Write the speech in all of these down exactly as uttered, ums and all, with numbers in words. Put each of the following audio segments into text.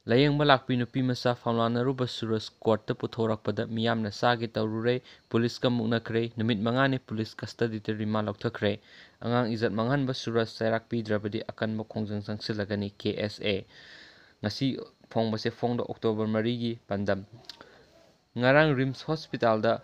ꯂꯥꯌꯦꯡꯕ ꯂꯥꯛꯄꯤ ꯅꯨꯄꯤ ꯃꯆꯥ ꯐꯥꯎꯂꯥꯅꯔꯨꯕ ꯁꯨꯔꯖ ꯀꯣꯔꯠꯇ ꯄꯨꯊꯣꯔꯛꯄꯗ ꯃꯤꯌꯥꯝꯅ ꯆꯥꯒꯦ ꯇꯧꯔꯨꯔꯦ꯫ ꯄꯨꯂꯤꯁꯀ ꯃꯨꯛꯅꯈ꯭ꯔꯦ꯫ ꯅꯨꯃꯤꯠ ꯃꯉꯥꯅꯤ ꯄꯨꯂꯤꯁ ꯀꯁꯇꯗꯤꯗ ꯔꯤꯃꯥꯟ ꯂꯧꯊꯈ꯭ꯔꯦ꯫ ꯑꯉꯥꯡ ꯏꯖꯠ ꯃꯥꯡꯍꯟꯕ ꯁꯨꯔꯖ ꯆꯩꯔꯥꯛ ꯄꯤꯗ꯭ꯔꯕꯗꯤ ꯑꯀꯟꯕ ꯈꯣꯡꯖꯪ ꯆꯪꯁꯤꯜꯂꯒꯅꯤ, ꯀꯦ ꯑꯦꯁ ꯑꯦ꯫ ꯉꯁꯤ ꯐꯣꯡꯕꯁꯦ ꯐꯣꯡꯗ ꯑꯣꯛꯇꯣꯕꯔ ꯃꯔꯤꯒꯤ ꯄꯥꯟꯗꯝ꯫ ꯉꯔꯥꯡ ꯔꯤꯝꯁ ꯍꯣꯁꯄꯤꯇꯥꯜꯗ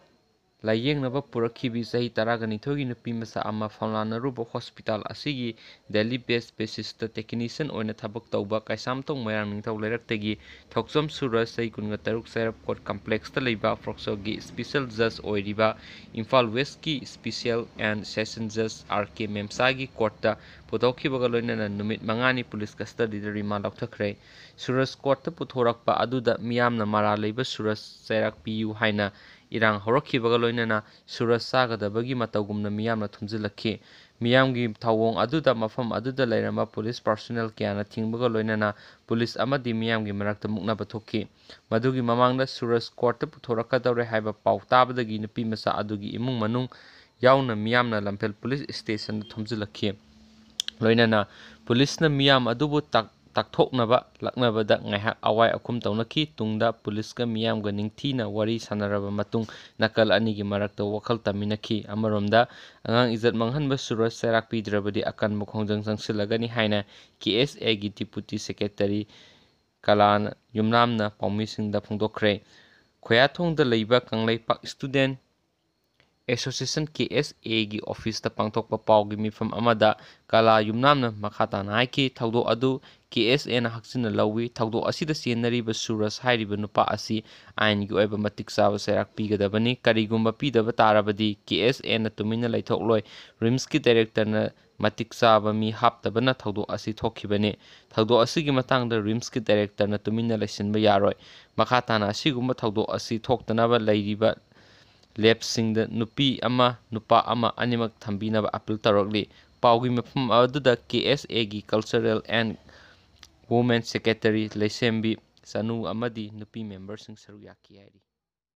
ꯂꯥꯌꯦꯡꯅꯕ ꯄꯨꯔꯛꯈꯤꯕꯤ ꯆꯍꯤ ꯇꯔꯥꯒ ꯅꯤꯊꯣꯏꯒꯤ ꯅꯨꯄꯤ ꯃꯆꯥ ꯑꯃ ꯐꯥꯎꯂꯥꯅꯔꯨꯕ ꯍꯣꯁꯄꯤꯇꯥꯜ ꯑꯁꯤꯒꯤ ꯗꯦꯂꯤ ꯕꯦꯁ ꯕꯦꯁꯤꯁꯇ ꯇꯦꯛꯅꯤꯁꯤꯌꯟ ꯑꯣꯏꯅ ꯊꯕꯛ ꯇꯧꯕ ꯀꯩꯁꯥꯝꯊꯣꯡ ꯃꯣꯏꯔꯥꯡ ꯅꯤꯡꯊꯧ ꯂꯩꯔꯛꯇꯒꯤ ꯊꯣꯛꯆꯣꯝ ꯁꯨꯔꯖ, ꯆꯍꯤ ꯀꯨꯟꯒ ꯇꯔꯨꯛ, ꯆꯩꯔꯞ ꯀꯣꯔꯠ ꯀꯝꯄ꯭ꯂꯦꯛꯁꯇ ꯂꯩꯕ ꯐ꯭ꯔꯣꯛꯆꯣꯒꯤ ꯏꯁꯄꯤꯁꯦꯜ ꯖꯖ ꯑꯣꯏꯔꯤꯕ ꯏꯝꯐꯥꯜ ꯋꯦꯁꯀꯤ ꯏꯁꯄꯤꯁꯦꯜ ꯑꯦꯟ ꯁꯦꯁꯟ ꯖꯖ ꯑꯥꯔ ꯀꯦ ꯃꯦꯝꯁꯥꯒꯤ ꯀꯣꯔꯠꯇ ꯄꯨꯊꯣꯛꯈꯤꯕꯒ ꯂꯣꯏꯅꯅ ꯅꯨꯃꯤꯠ ꯃꯉꯥꯅꯤ ꯄꯨꯂꯤꯁ ꯀꯁꯇꯗꯤꯗ ꯔꯤꯃꯥꯟ ꯂꯧꯊꯈ꯭ꯔꯦ꯫ ꯁꯨꯔꯖ ꯀꯣꯔꯠꯇ ꯄꯨꯊꯣꯔꯛꯄ ꯑꯗꯨꯗ ꯃꯤꯌꯥꯝꯅ ꯃꯔꯥꯜ ꯂꯩꯕ ꯁꯨꯔꯖ ꯆꯩꯔꯥꯛ ꯄꯤꯌꯨ ꯍꯥꯏꯅ ꯏꯔꯥꯡ ꯍꯧꯔꯛꯈꯤꯕꯒ ꯂꯣꯏꯅꯅ ꯁꯨꯔꯖ ꯆꯥꯒꯗꯕꯒꯤ ꯃꯇꯧꯒꯨꯝꯅ ꯃꯤꯌꯥꯝꯅ ꯊꯨꯝꯖꯤꯜꯂꯛꯈꯤ꯫ ꯃꯤꯌꯥꯝꯒꯤ ꯊꯧꯑꯣꯡ ꯑꯗꯨꯗ ꯃꯐꯝ ꯑꯗꯨꯗ ꯂꯩꯔꯝꯕ ꯄꯨꯂꯤꯁ ꯄꯥꯔꯁꯣꯅꯦꯜ ꯀꯌꯥꯅ ꯊꯤꯡꯕꯒ ꯂꯣꯏꯅꯅ ꯄꯨꯂꯤꯁ ꯑꯃꯗꯤ ꯃꯤꯌꯥꯝꯒꯤ ꯃꯔꯛꯇ ꯃꯨꯛꯅꯕ ꯊꯣꯛꯈꯤ꯫ ꯃꯗꯨꯒꯤ ꯃꯃꯥꯡꯗ ꯁꯨꯔꯖ ꯀꯣꯔꯠꯇ ꯄꯨꯊꯣꯔꯛꯀꯗꯧꯔꯦ ꯍꯥꯏꯕ ꯄꯥꯎ ꯇꯥꯕꯗꯒꯤ ꯅꯨꯄꯤ ꯃꯆꯥ ꯑꯗꯨꯒꯤ ꯏꯃꯨꯡ ꯃꯅꯨꯡ ꯌꯥꯎꯅ ꯃꯤꯌꯥꯝꯅ ꯂꯝꯐꯦꯜ ꯄꯨꯂꯤꯁ ꯁ꯭ꯇꯦꯁꯟꯗ ꯊꯣꯝꯖꯤꯜꯂꯛꯈꯤ꯫ ꯂꯣꯏꯅꯅ ꯄꯨꯂꯤꯁꯅ ꯃꯤꯌꯥꯝ ꯑꯗꯨꯕꯨ ꯇꯥꯛ-, ꯇꯥꯛꯊꯣꯛꯅꯕ ꯂꯥꯛꯅꯕꯗ ꯉꯥꯏꯍꯥꯛ ꯑꯋꯥꯏ ꯑꯈꯨꯝ ꯇꯧꯅꯈꯤ꯫ ꯇꯨꯡꯗ ꯄꯨꯂꯤꯁꯀ ꯃꯤꯌꯥꯝꯒ ꯅꯤꯡꯊꯤꯅ ꯋꯥꯔꯤ ꯁꯥꯟꯅꯔꯕ ꯃꯇꯨꯡ ꯅꯥꯀꯜ ꯑꯅꯤꯒꯤ ꯃꯔꯛꯇ ꯋꯥꯈꯜ ꯇꯥꯃꯤꯟꯅꯈꯤ꯫ ꯑꯃꯔꯣꯝꯗ ꯑꯉꯥꯡ ꯏꯖꯠ ꯃꯥꯡꯍꯟꯕ ꯁꯨꯔꯖ ꯆꯩꯔꯥꯛ ꯄꯤꯗ꯭ꯔꯕꯗꯤ ꯑꯀꯟꯕ ꯈꯣꯡꯖꯪ ꯆꯪꯁꯤꯜꯂꯒꯅꯤ ꯍꯥꯏꯅ ꯀꯦ ꯑꯦꯁ ꯑꯦꯒꯤ ꯗꯤꯄꯨꯇꯤ ꯁꯦꯀ꯭ꯔꯦꯇꯔꯤ ꯀꯂꯥ ꯌꯨꯝꯅꯥꯝꯅ ꯄꯥꯎꯃꯤꯁꯤꯡꯗ ꯐꯣꯡꯗꯣꯛꯈ꯭ꯔꯦ꯫ ꯈꯣꯌꯥꯊꯣꯡꯗ ꯂꯩꯕ ꯀꯪꯂꯩꯄꯥꯛ ꯁ꯭ꯇꯨꯗꯦꯟ ꯑꯦꯁꯣꯁꯤꯌꯦꯁꯟ, ꯀꯦ ꯑꯦꯁ ꯑꯦꯒꯤ ꯑꯣꯐꯤꯁꯇ ꯄꯥꯡꯊꯣꯛꯄ ꯄꯥꯎꯒꯤ ꯃꯤꯐꯝ ꯑꯃꯗ ꯀꯂꯥ ꯌꯨꯝꯅꯥꯝꯅ ꯃꯈꯥ ꯇꯥꯅ ꯍꯥꯏꯈꯤ, ꯊꯧꯗꯣꯛ ꯑꯗꯨ ꯀꯦ ꯑꯦꯁ ꯑꯦꯅ ꯍꯛꯆꯤꯟꯅ ꯂꯧꯏ꯫ ꯊꯧꯗꯣꯛ ꯑꯁꯤꯗ ꯆꯦꯟꯅꯔꯤꯕ ꯁꯨꯔꯖ ꯍꯥꯏꯔꯤꯕ ꯅꯨꯄꯥ ꯑꯁꯤ ꯑꯥꯏꯟꯒꯤ ꯑꯣꯏꯕ ꯃꯇꯤꯛ ꯆꯥꯕ ꯆꯩꯔꯥꯛ ꯄꯤꯒꯗꯕꯅꯤ꯫ ꯀꯔꯤꯒꯨꯝꯕ ꯄꯤꯗꯕ ꯇꯥꯔꯕꯗꯤ ꯀꯦ ꯑꯦꯁ ꯑꯦꯅ ꯇꯨꯃꯤꯟꯅ ꯂꯩꯊꯣꯛꯂꯣꯏ꯫ ꯔꯤꯝꯁꯀꯤ ꯗꯥꯏꯔꯦꯛꯇꯔꯅ ꯃꯇꯤꯛ ꯆꯥꯕ ꯃꯤ ꯍꯥꯞꯇꯕꯅ ꯊꯧꯗꯣꯛ ꯑꯁꯤ ꯊꯣꯛꯈꯤꯕꯅꯤ꯫ ꯊꯧꯗꯣꯛ ꯑꯁꯤꯒꯤ ꯃꯇꯥꯡꯗ ꯔꯤꯝꯁꯀꯤ ꯗꯥꯏꯔꯦꯛꯇꯔꯅ ꯇꯨꯃꯤꯟꯅ ꯂꯩꯁꯤꯟꯕ ꯌꯥꯔꯣꯏ꯫ ꯃꯈꯥ ꯇꯥꯅ ꯑꯁꯤꯒꯨꯝꯕ ꯊꯧꯗꯣꯛ ꯑꯁꯤ ꯊꯣꯛꯇꯅꯕ ꯂꯩꯔꯤꯕ ꯂꯦꯞꯁꯤꯡꯗ ꯅꯨꯄꯤ ꯑꯃ, ꯅꯨꯄꯥ ꯑꯃ ꯑꯅꯤꯃꯛ ꯊꯝꯕꯤꯅꯕ ꯑꯄꯤꯜ ꯇꯧꯔꯛꯂꯤ꯫ ꯄꯥꯎꯒꯤ ꯃꯐꯝ ꯑꯗꯨꯗ ꯀꯦ ꯑꯦꯁ ꯑꯦꯒꯤ Cultural and Women Secretary ꯂꯩꯁꯦꯝꯕꯤ ꯆꯅꯨ ꯑꯃꯗꯤ ꯅꯨꯄꯤ ꯃꯦꯝꯕꯔꯁꯤꯡ ꯁꯔꯨꯛ ꯌꯥꯈꯤ ꯍꯥꯏꯔꯤ꯫